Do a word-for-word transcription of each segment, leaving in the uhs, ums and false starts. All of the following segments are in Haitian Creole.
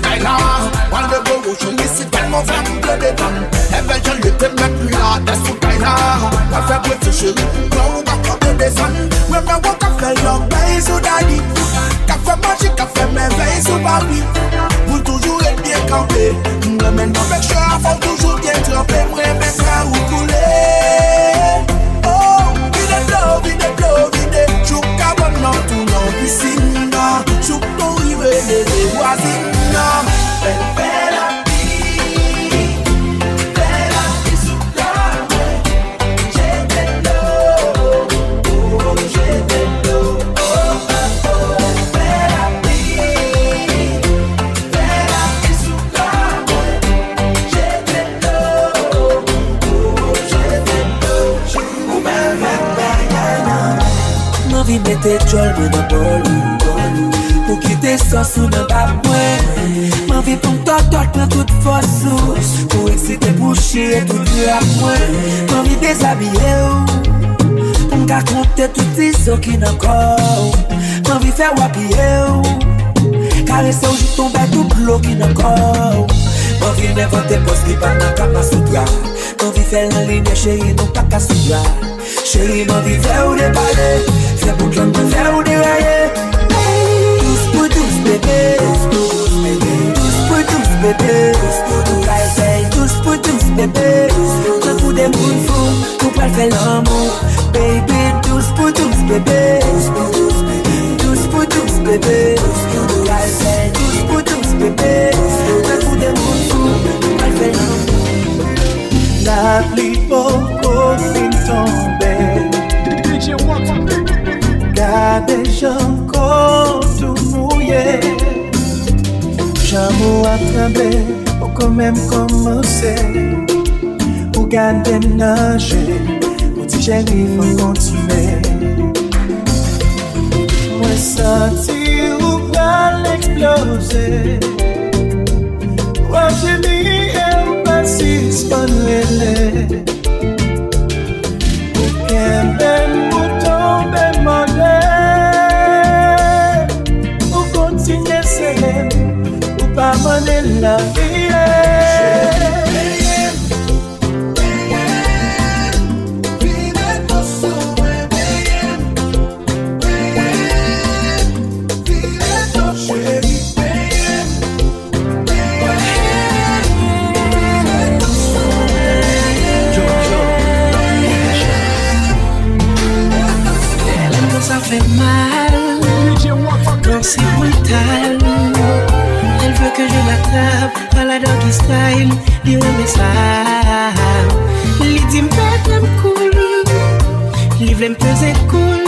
Kay la, pral de gwo cheri, si tèlman fè m ple detann. Lève l jan l ye te mèt li la, dèsou kay la. Pral fè pwenti cheri, pran ou ka konte desann. Mwen men ou ka fè lòk bay sou dadi. Ka fè maji, ka fè mèvèy sou papi. Pou toujou ret byen kanpe. M renmen nan pechè a, fò w toujou byen tranpe. M renmen fè ou koule. Oh, vide dlo, vide dlo, vide. Jouk kabann nan tou nan pisin nan. Jouk nou rive leve vwazin nan. Fè, fè lapli, fè lapli sou la mwen. Jete dlo, oh, jete dlo, oh, oh, oh. Fè lapli, fè lapli sou la mwen. Jete dlo, oh, jete dlo. Ou pa fè bagay nan. M anvi mete djòl mwen nan bòl ou, bòl ou. Pou kite sòs ou nan bab mwen. M anvi pou m tòtòt nan tout fòs ou. Pou eksite, pou chire tout rap mwen. M anvi dezabiye w. Pou m ka konte tout izo ki nan kò w. M anvi fè w apiye w. Karese w jouk tonbe tout dlo ki nan kò w. M anvi envante pòz ki pa nan Kama Sutra. Anvi fè l nan limyè, cheri, nou pa ka sou dra. Cheri, m anvi fè w depale. Fè bout lang mwen fè w deraye. Dous pou dous, bebe. Dous pou dous, bebe. Nou pral fè dous pou dous, bebe. Tankou de moun fou, nou pral fè lanmou. Baby, dous pou dous, bebe. Dous pou dous, bebe. Nou pral fè dous pou dous, bebe. Tankou de moun fou, nou pral fè lanmou. Lapli poko fin tonbe. Gade jan kò w tou mouye. Janm ou ap tranble, poko menm kòmanse. Ou gade m nan je, ou di cheri fò n kontinye. Mwen santi ou pral eksploze. W ap jemi e ou pa sispann rele. Ou kenbe m, ou tonbe mòde. Ou kontinye sere m, ou pa mande l nan riye. L'amour ça fait mal quand c'est brutal. Elle veut que je l'attrape à la doggy style. Li renmen sa. Li di m pete m koul. Li vle m peze koul.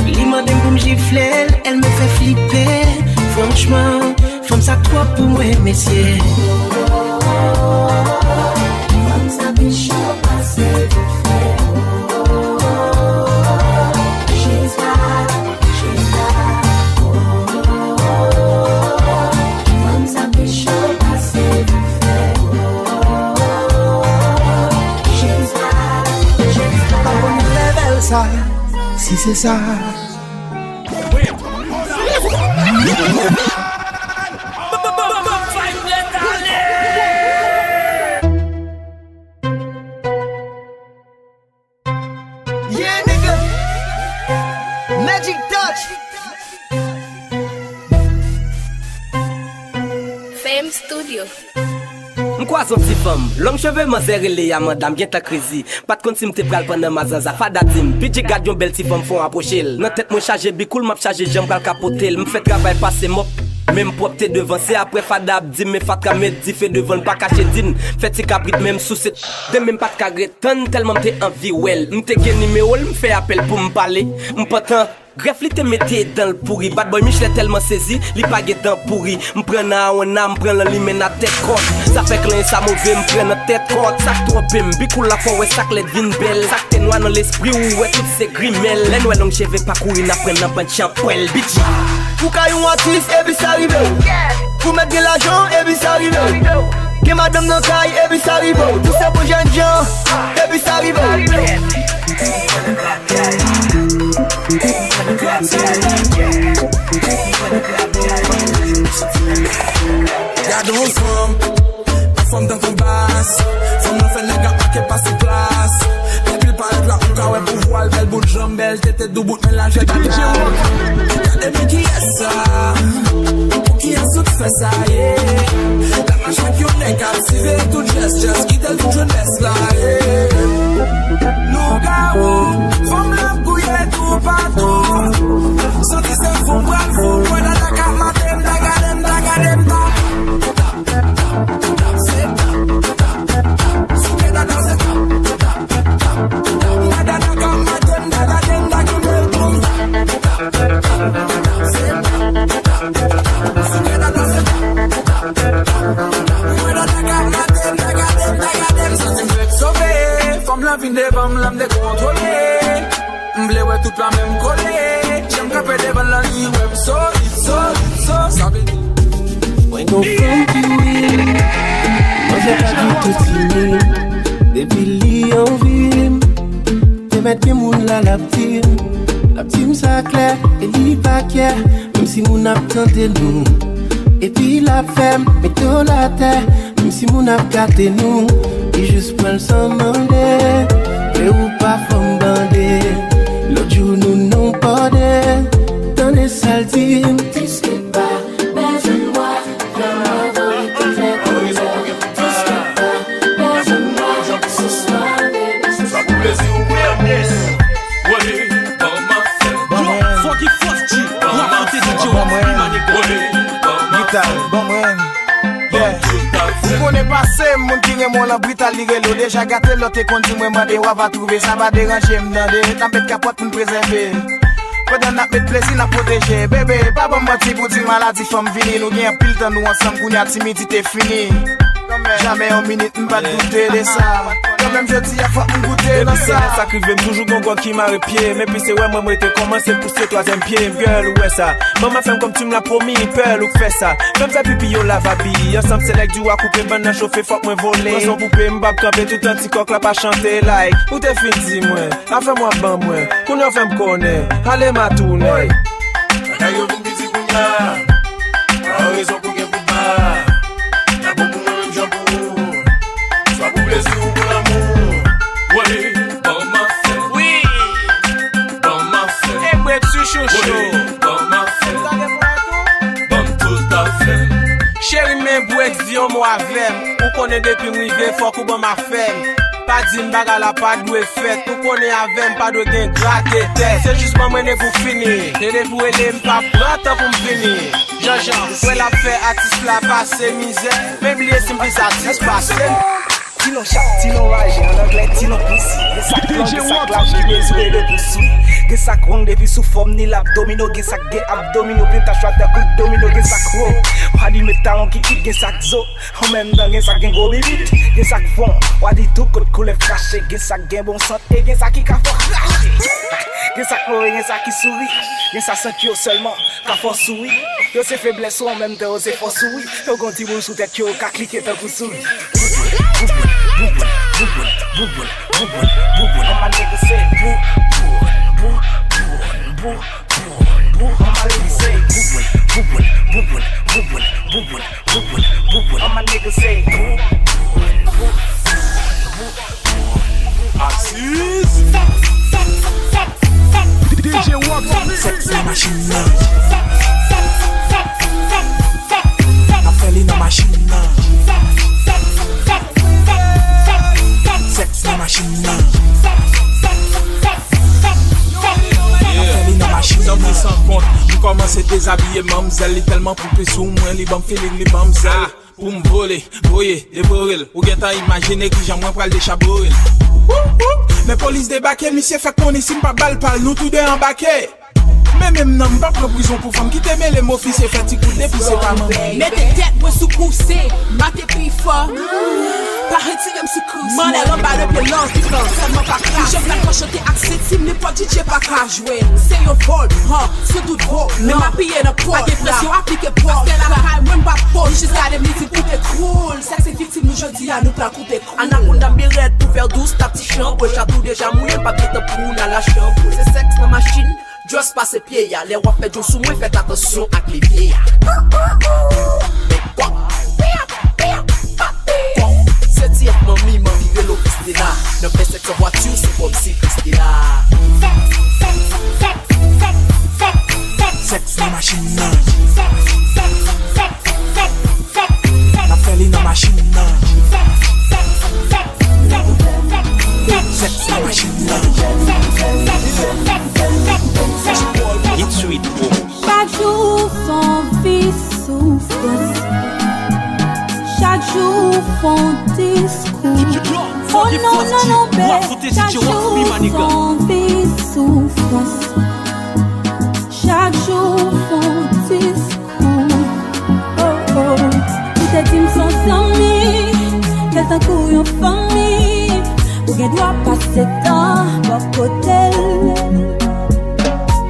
Li mande m pou m jifle l. Elle me fait flipper. Franchman, fanm sa twòp pou mwen, mesye. Fanm sa pi cho pase dife. She's hot. Abone level sa, si se sa. Yeah, nigga. Magic Touch. Fame Studio. M kwaze yon ti fanm, long cheve, manzè rele Amanda, m gentan krezi. Pa t konn si m te pral pran nan mazanza, Fada di m, P J gad yon bèl ti fanm, fò w apwoche l. Nan tèt mwen chaje bikoul, m ap chaje jan m pral kapote l. M fè travay pase mòp, men m pwòpte devan. Se apre Fada ap di m, men fatra met dife devan l, pa kache di n. Fè ti kabrit, men m souse. Demen m pa t ka ret tann, tèlman m te anvi wè l. M te gen nimewo l, m fè apèl pou m pale. M pantan, grèf li te mete dan l pouri. Bad boy Michelet tèlman sezi, li pa gen dan pouri. M pran nan awonna, m pran nan limena tèt kòt. Sa fè klenyen sa move, m pran nan tèt kòt. Sa k twonpe m, bikoul la fè w wè sa k lèd vin bèl. Sa k te nwa nan lespri w, ou wè tout se grimèl. Lè n wè long cheve pa kouri, n ap pran nan pant chanpwèl, bitch. Ou ka yon atris, epi sa rive w. Ou mèt gen lajan, epi sa rive w. Gen madanm nan kay, epi sa rive w. Tout se pou jènjan, epi sa rive w. Gade yon fanm, yon fanm tankou bas. Fanm nan fè nèg ap make pa sou plas. Depi l parèt la, ou ka wè pouvwa l, bèl bout janm, bèl tete, doubout, men lajè gade la. Gade men kiyès sa, pou kiyès ou t fè sa, yeah. La mache ak yon nèg k ap siveye tout jès, jès, kite l tout jenès la, yeah. Lougawou, fanm nan ap gouye toupatou. Santi se fou m pral fou, m wè dada k ap mate m, ta gade m, ta gade m, ta. Tap, tap, tap, se tap, tap, tap. Souke dada se tap, tap, tap, tap. M wè dada k ap mate m, ta gade m, ta kenbe l pou m. Tap, tap, tap, tap, se tap, tap, tap. Souke dada se tap, tap, tap, tap. M wè dada k ap mate m, ta gade m, ta gade m. Santi m fèk sove, fanm lan vin devan m, la m dekontwole. M vle wè tout pa menm kole. Jan m kanpe devan l lan li wè m solid, solid, solid. Sa vle di. Mwen gon fanm ki wi. Manzè pa ditou timid. Depi li anvi m, te mèt gen moun la l ap di m. L ap di m sa klè, e li pa kyè. Menm si moun ap tande nou, epi l ap fè m mete w atè. Menm si moun ap gate nou, li jis pran l san mande. Vle ou pa fò m bande. Lòt jou nou nan pòde. Tande sa l di m. Diskit pa, bezwen bwè, fè m voye tout lè koulè. Diskit pa, bezwen bwè, sispann bebe, sispann. Sa pou plezi ou mwen. Woy, ban m ap fè. Yo, Funky Fos G, w ap koute D J Wax, Iman Negre. Woy, ban m ap fè. Gital, ban mwen. Yeah. Ou konnen pase m, moun ki renmen w lan brital li rele w. Deja gate lòt te konn di mwen mande w ava twouve. Sa pa deranje m tande. N ap met kapòt pou n prezève. Pandan n ap met plezi n ap pwoteje. Bebe, pa ban m manti pou di maladi fanm vini. Nou gen anpil tan nou ansanm kounye a timidite fini. Jamè yon minit m pa t doute de sa. Kanmenm jodi a fòk m goute nan sa. Depi se lè sa k rive m toujou gon gòg ki mare pye m. Epi se wè mwen m rete kòmanse pouse twazyèm pye m. Girl, ou wè sa. Ban m ap fè m kòmsi m la pwomi, pearl ou k fè sa. Fè m fè pipi yo lavabi. Ansanm se nèg di w a koupe m bann nan chofe fòk mwen vole. Pran son poupe m p ap kanpe toutan ti kòk la pa chante like. Ou te fin di mwen, afè m w ap ban mwen. Kounye a w fè m konnen, ale m a tounen. Bagay yo vin piti kounye a. Pa rezon pou gen pou ba. Nan bon pou mwen menm jan pou ou. Swa pou plezi ou pou lanmou. Woy, ban m ap fè. Wi. Ban m ap fè. E brek sou chouchou. Woy, ban m ap fè. Ban m tout afè m. Cheri men brek di yon mo avè m. Ou konnen depi m rive fòk ou ban m afè m. Pa di m bagay la pa dwe fèt. Ou konnen avè m pa dwe gen grate tèt. Se jis ban mwen ne pou fini. E depi w rele m pa pran tan pou m vini. Janjan, wè l ap fè atis la pase mizè. Men bliye si m plis atis pase m. Tilon chat, tilon raje, an anglè tilon pisi. Gen sa k long, gen sa k laj ki mezire de pous wi. Gen sa k wrong depi sou fòm ni l ap domino. Gen sa k gen abdomino, pintaj flat tankou domino. Gen sa k wo, padi met talon ki kit, gen sa k zo. An menm tan gen sa k gen gwo bibit, gen sa k fon. W a di tou kot koulè fache, gen sa k gen bon sant e gen sa ki ka fè w krache. Gen sa k move, gen sa ki souri, gen sa sant yo sèlman ka fè w souri. Yo se feblès ou an menm tan yo se fòs ou wi. Yo gon ti boul sou tèt yo, yo ka klike tankou souri. Bouboun, bouboun, bouboun, bouboun, bouboun, bouboun. All my niggas say bouboun, bouboun, bouboun, bouboun, bouboun. All my ladies say bouboun, bouboun, bouboun, bouboun, bouboun, bouboun, bouboun. All my niggas say bouboun, bouboun, bouboun, bouboun. Aziz. D J Wax. Sèks nan machin nan. N ap fè li nan machin nan. Sèks nan machin nan. N ap fè li nan machin nan. San pri san kont, m kòmanse dezabiye manmzèl, li tèlman poupe sou mwen, li ban m feeling, li ban m zèl. Pou m vole, voye, devore l. Ou gentan imajine kijan mwen pral dechabore l. Wou, wou. Men polis debake, misye fèk konnen si m pa ba l pa l, nou toude anbake. Men menm nan m pa pran prizon pou fanm ki te mele m ofisye fè ti kout depi se pa manman. Mete tèt mwen sou kouse, mate pi fò. Pa retire m sou kouse. Manlè l anba le pye lòt, sèlman pa kraze. Jan m pral chante ak senti m nenpòt D J pa ka jwe. Se yon vòl, han, sou tout vòl. Men m apiye nan pòt la. Pa gen presyon, aplike pòt la. Paske lakay mwen m pa pòt. Li jis gade m, li di koupe koul. Sèks se viktim nou jodi a, nou pral koupe koul. Anakonda m byen rèd, kouvè dous, tap ti chanpre, chat ou deja mouye, l pap gen tan pou n al achanpre. Se sèks nan machin, just pase pye a. Lè w ap fè djòl sou mwen, fèt atansyon ak levye a. Men kwak, Kèt manmi, manmi rele w Christina. Nan fè sèks an vwati, se kòmsi Christina. Sèks, sèks, sèks, sèks, sèks, sèks, sèks. Sèks nan machin nan. Sèks, sèks, sèks, sèks, sèks, sèks, sèks. N ap fè li nan machin nan. Sèks, sèks, sèks, sèks, sèks, sèks, sèks. Sèks nan machin nan. Sèks, sèks, sèks, sèks, sèks, sèks, sèks. Hit Suite Promo. Chak jou s on vi soufrans. Chak jou fon diskou. Oh non, non, non, bè. Chak jou s on vi soufrans. Chak jou fon diskou. Oh, oh. Ou te di m s on zanmi, kè l tankou yon fanmi. Ou gen dwa pase tan bò kote l.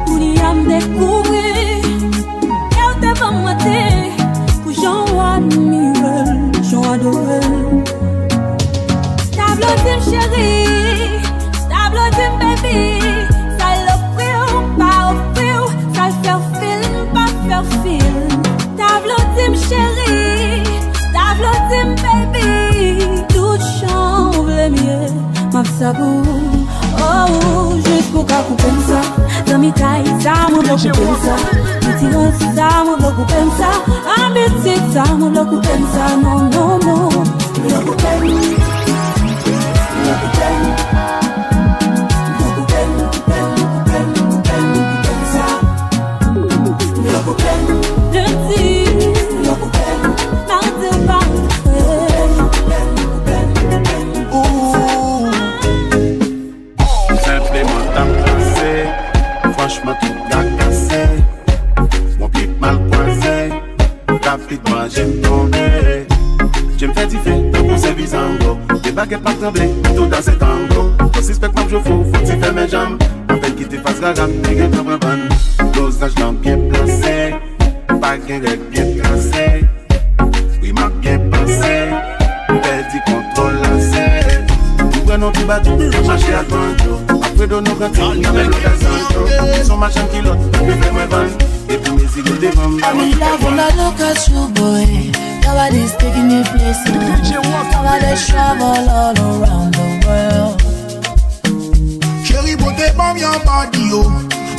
Kounye a m dekouvri, e w te ban m manti pou jan w admire l, jan w adore l. Ta vle w di m cheri, ta vle w di m baby, sa l ofri w, pa ofri w, sa l fè w feel, pa fè w feel. Ta vle w di m cheri, ta vle w di m baby, tout jan w vle m ye, m ap sa pou ou. Oh, jis pou w ka koupe m sa. Zanmitay sa, mwen vle w koupe m sa. Retirans sa, mwen vle w koupe m sa. Abitid sa, mwen vle w koupe m sa. Non, non, non. Mwen vle w koupe m. Mwen vle w koupe m. Mwen vle w koupe m, koupe m, koupe m, koupe m, koupe m sa. Mwen vle w koupe m. Lendi. Mwen vle w koupe m. Madi w pa rantre. Ooh. Senpleman t ap pase, franchman tout t ap kase. Mon pye t mal kwaze, rapid manje m tonbe. Je m fè dife tankou se bizango. De bagèt m ap tranble, tout dan se tango. Fò sispèk m ap jwe fou, fò ti fèmen janm. Apèn kite fas rara, li gentan pran bann. Dozaj lan byen plase, pa gen règ byen trase. Wi, m ap byen panse, m pèdi kontwòl lase. Nou pran nou ti bato, mache ak banjo. Alfredo nou kanti, nou fè nou dèsanto. Son machann kilòt, li fè mwen vann. Epi mezi yo devan m, ba mwen. I'm in love with my look at you, boy. Your body is taking me places. Your body travel all around the world. Cheri pote ban m yon body yo.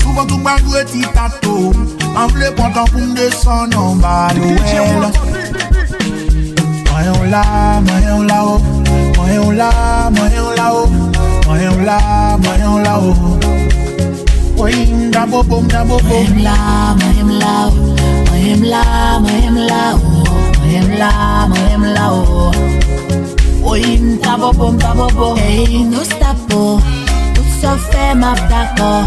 Souvan tou m al jwe ti tato. M vle pran tan pou m desann anba lwèl. Manyen w la, manyen w la o. Manyen w la, manyen w la o. Manyen w la, manyen w la o. Woy, m ta bobo, m ta bobo. Manyen m la, manyen m la o. Manyen m la, manyen m la o. Manyen m la, manyen m la o. Woy, m ta bobo, m ta bobo. Ey, nou stop o. Tout sa w fè, m ap dakò.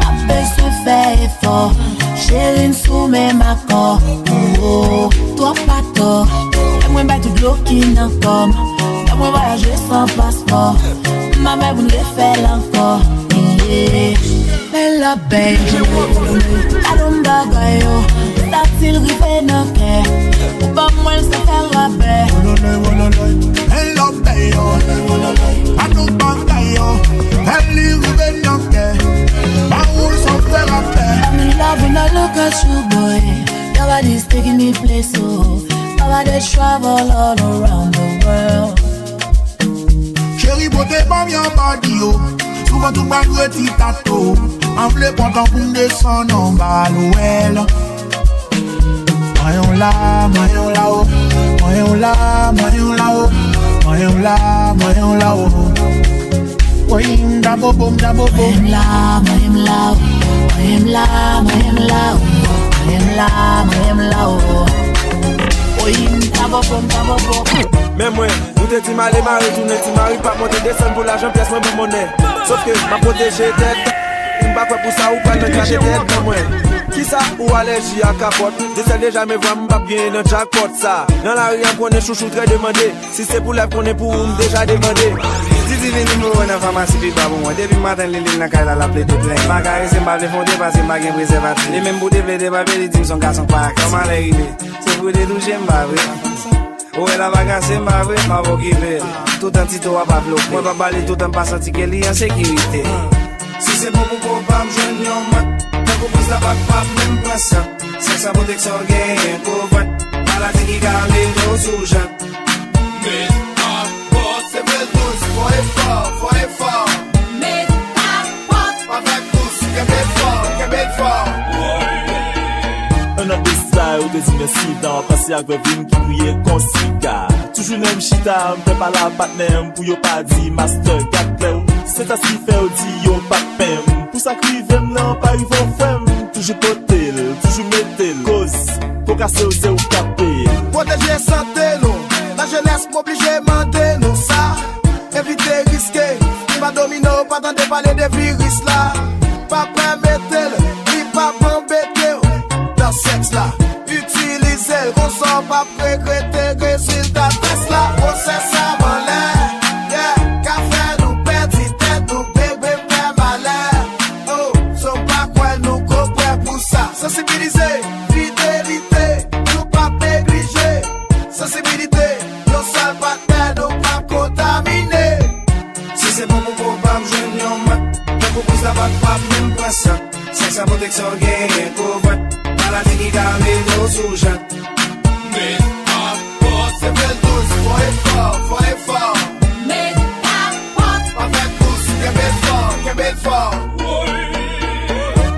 Pa bezwen fè efò. Cheri, n sou menm akò. Oh, oh, twòp atò. Lè mwen bay tout dlo ki nan kò m. Lè mwen vwayaje san paspò. M pa bay pou n refè l ankò. Yeah. Men love, baby. Gade yon bagay yo. Sa ti l rive nan kè. Ou ban mwen l san fè rabè. Wololoy, wololoy. Men love, baby. Gade yon bagay yo. Sa li rive nan kè. Ba ou l san fè rabè. I'm in love when I look at you, boy. Your body is taking me place, oh. Our body travel all around the world. Cheri pote ban m yon body yo. Souvan tou m al jwe ti tato. M vle pran tan pou m desann anba lwèl. Manyen w la, manyen w la o. Manyen w la, manyen w la o. Manyen w la, manyen w la o. Woy, m ta bobo, m ta bobo. Manyen m la, manyen m la o. Manyen m la, manyen m la o. Manyen m la, manyen m la o. Woy, m ta bobo, m ta bobo. Men mwen, ou te di m ale mare tounen, ti mari p ap monte desann pou lajan pyès mwen pou monnen. Sòf ke m ap pwoteje tèt, m pa kwè pou sa ou pral nan gate tèt nan mwen. Kisa ou alèji a kapòt? De sèl deja men vwa m p ap genyen nan jackpot sa. Nan lari a m konnen chouchou trè demande. Si se pou lèv konnen pou ou m deja demande. Didi vin nimewo nan famasi pi ba pou mwen. Depi maten li li nan kay la l ap plede plenn. M pa karese m pa vle fwonte paske m pa gen prezèvatif. Li menm pou te plede papye li di m s on gason k pa aktif. Kòman lè rive? Se pou te touche m pa vre. Ou wè la pa kase m pa vre, m ap okipe. Toutan Tito ap avlope. Mwen p ap ba li toutan m pa santi ke li an sekirite. Si se bon pou kò pa m jwenn yon mant. Tankou prens la pa k pa menm pran san. Sèks san pwoteksyon genyen kou vant. Maladi ki ka mete w sou jant. Met a bò. Fò, fò e fò. Met kapòt. Avèk dous, kenbe l fò, kenbe l fò. Un an de sa, yo te di m ensidan, pase ak vèvin ki kriye konsi ka. Toujou menm chita, m fè pale a patnè m pou yo pa di master gad klè w. Se sa ki fè yo di yo pa k pè m. Pou sa k rive m nan, pa rive w frè m. Toujou pote l, toujou mete l. Koz, po kase w se ou k ap peye l. Pwoteje sante nou, lajenès m oblije mande nou sa. Evite riske, li pa domine w, pa tande pale de viris la. Pa pèmete l, li p ap anbete w nan sèks la. Itilize l, konsa w p ap regrete rezilta tès la. Gwosès sa m anlè, yeah, ka fè nou pèdi tèt nou, bebe m fè malè. Oh, so pa kwè nou ko prè pou sa. Sansibilize, fidelite, nou p ap neglije. Sansibilite, yon sèl patnè nou p ap kontamine. Si se bon pou po pa m jwenn yon mwen, tankou priz la pa t p ap menm pran san. Sèks san pwoteksyon genyen kou vant. Maladi ki ka mete w sou jan. Met kapòt. Se fè l dous, fò e fò, fò e fò. Met kapòt. Avèk dous, kenbe l fò, kenbe l fò.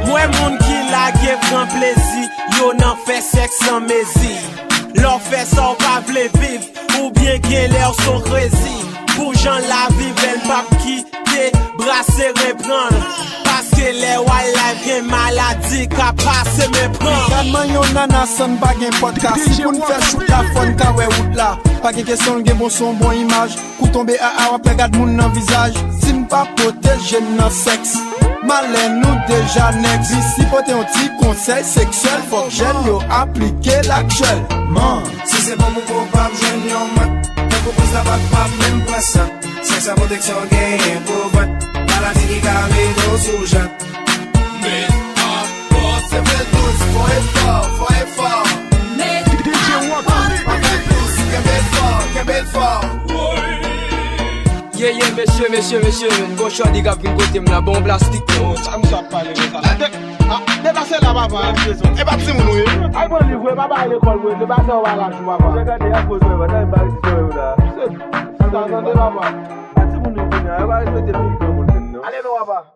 M wè moun ki lage pran plezi, yo nan fè sèks san mezi. Lè w fè sa w pa vle viv, oubyen genlè w son krezi. Pou jan lavi bèl p ap kite, brase reprann. Paske lè w al live gen maladi k ap pase men pran. Gad man yon nana san n pa gen pòdkas. Si pou n fè chout la fò n ka wè wout la. Pa gen kesyon l gen bon son bon imaj. Kou tonbe a a w ap fè gad moun nan vizaj. Si n pa pwoteje n nan sèks, malè nou deja nèks. Isi pote yon ti konsèy seksyèl, fòk jèn yo aplike l aktyèlman. Si se bon pou po pa m jwenn yon mwen, tankou priz la pa t p ap menm pran san. Sèks san pwoteksyon genyen kou vant. Maladi ki ka mete w sou jan. Met kapòt. Se fè l dous, fò e fò, fò e fò. Met kapòt. Avèk dous, kenbe l fò, kenbe l fò. Ye, ye, mesye, mesye, mesye, gon chòdi k ap vin kote m la, bon plastik. Oh, sa misye ap pale konsa. Atè, ah, deplase la, papa. E pa timoun ou ye. Al pran liv, wi, papa, al lekòl, wi. Se pa sa w pa laj ou, papa. Misye gade akoz mwen, mwen, mwen, mwen, mwen, la. Misye, sa tande, papa. Pa timoun yo kounye a, yo pa respekte peyi granmoun menm, non. Ale non, papa.